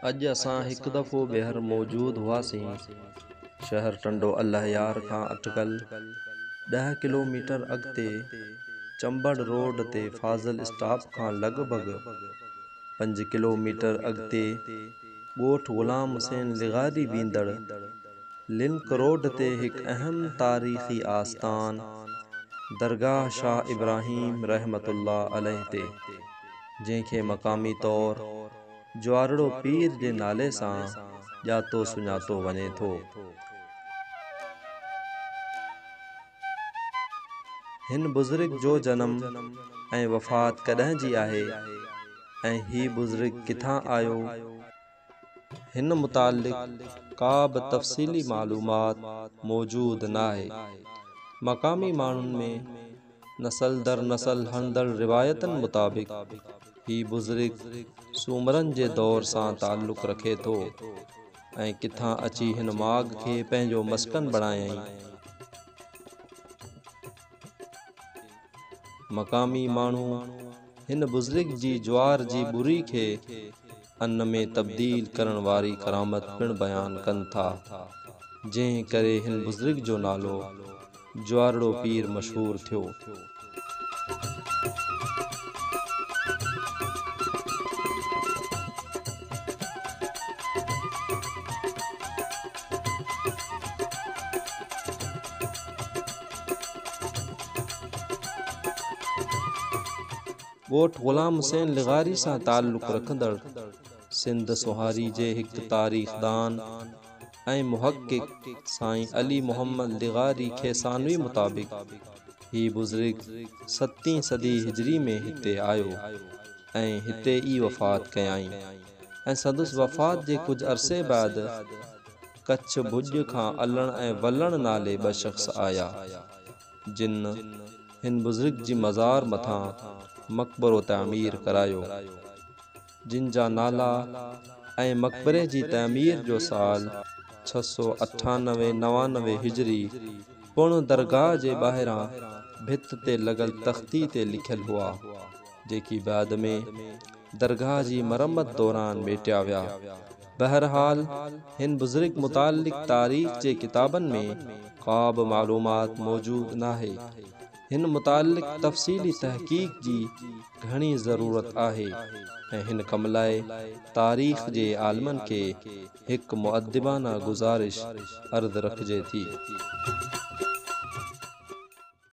اڄ اسان هڪ دفعو ٻيهر موجود هئاسين شهر ٽنڊو الله يار کان اٽڪل 10 ڪلوميٽر اڳتي چمبڙ روڊ تي فاضل اسٽاپ کان لڳ ڀڳ 5 ڪلوميٽر اڳتي ڳوٺ غلام حسين لغاري ويندڙ لنڪ روڊ تي هڪ اهم تاريخي آستان درگاهه شاهه ابراهيم رحمة الله عليه تي، جنهن کي مقامي طور جوارڙو پير جي نالي سان ڄاتو سڃاتو وڃي ٿو. هن بزرگ جو جنم ۽ وفات ڪڏهن جي آهي ۽ هي بزرگ ڪٿان آيو؟ هن متعلق ڪا به تفصيلي معلومات موجود ناهي. مقامي ماڻهن ۾ نسل در نسل هلندڙ روايتن مطابق هي بزرگ سومرن جي دور سان تعلق رکي ٿو ۽ ڪٿان اچي هن ماڳ کي پنهنجو مسڪن بڻايائين. مقامي ماڻهو هن بزرگ جي جوار جي ٻوري کي ان ۾ تبديل ڪرڻ واري ڪرامت پڻ بيان ڪن ٿا، جنهن ڪري هن بزرگ جو نالو جوارڙو پير مشهور ٿيو. ڳوٺ غلام حسين لغاري سان تعلق رکندڙ سنڌ سونهاري جي هڪ تاريخدان ۽ محقق سائين علي محمد لغاري کيسانوي مطابق هي بزرگ ستين صدي هجري ۾ هتي آيو ۽ هتي ئي وفات ڪيائين ۽ سندس وفات جي ڪجهه عرصي بعد ڪڇ ڀڄ کان الڻ ۽ ولڻ نالي ٻه شخص آيا، جن هن بزرگ جي مزار مٿان مقبرو تعمير ڪرايو، جن جا نالا ۽ مقبري جي تعمير جو سال 698 99 هجري پڻ درگاهه جي ٻاهران ڀت تي لڳل تختي تي لکيل هئا. جيڪي بعد ۾ درگاهه جي مرمت دوران ميٽيا ويا. بهرحال هن بزرگ متعلق تاريخ جي ڪتابن ۾ ڪا به معلومات موجود ناهي. هن متعلق تفصيلي تحقيق جي گهڻي ضرورت آهي ۽ هن ڪم لاء تاريخ جي عالمن کي هڪ مؤدبانه گذارش عرض رکجي ٿي.